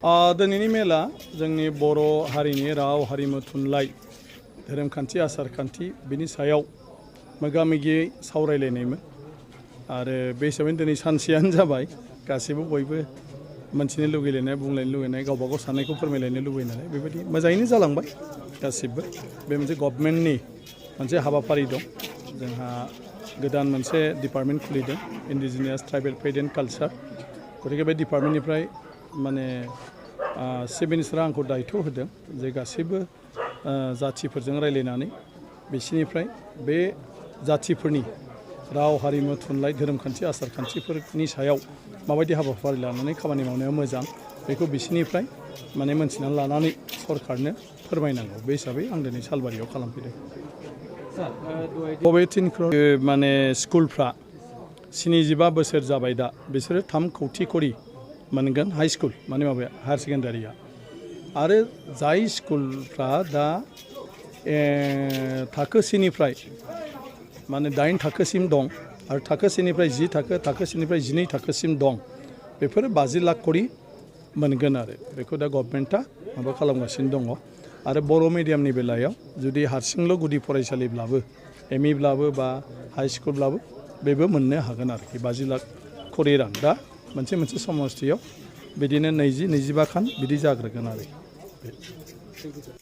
दिनैनि मेला जोंनि बर' हारिनि राव हारिमु थुनलाइ धोरोमखान्थि आसार खान्थि बिनि सायाव मोगा मोगियै सावरायलायनायमोन आरो बे हिसाबै दिनै सानसेयानो जाबाय गासैबो बयबो मोनथिनो लुगैलायनाय बुंलायनो लुगैनाय गावबा गाव साननायखौ फोरमायलायनो लुगैनाय बेबायदि मोजाङैनो जालांबाय गासिबो बे मोनसे गभर्नमेन्टनि मोनसे हाबाफारि दं जोंहा गोदान मोनसे डिपार्टमेन्ट खुलिदों indigenous tribal faith and culture गतिके बे डिपार्टमेन्टनिफ्राय माने चिफ मिनिस्टारा आंखौ दायित्व होदों जे गासैबो जाथिफोरजों रायलायनानै बिसिनिफ्राय बे जाथिफोरनि राव हारिमु थुनलाइ धोरोमखान्थि आसार खान्थिफोरनि सायाव माबायदि हाबाफारि लानानै खामानि मावनाया मोजां बेखौ बिसिनिफ्राय माने मोनथिनानै लानानै सरकारनो फोरमायनांगौ बे हिसाबै आं दिनै सालबारियाव खालामफैदों माने स्कुलफ्रा 75 बोसोर जाबाय दा बिसोरो 3 कौटि करि मोनगोन हाई स्कुल माने माबाया हायार सेकेन्डारिया आरो जाय स्कुलफ्रा दा थाखो सेनिफ्राय माने 8 थाखोसिम दं आरो थाखो सेनिफ्राय 10 थाखो थाखो सेनिफ्राय 12 थाखोसिम दं बेफोर 50 लाख करि मोनगोन आरो बेखौ दा गभर्नमेन्टआ माबा खालामगासिनो दङ आरो बर' मिडियामनि बेलायाव जुदि हारसिंल' गुदि फरायसालिब्लाबो एमइब्लाबो बा हाई स्कुलब्लाबो बेबो मोननो हागोन आरोखि 50 लाख करि रां दा मोनसे समस्थियाव बिदिनो 20-25 खान बिदि जाग्रोगोन आरो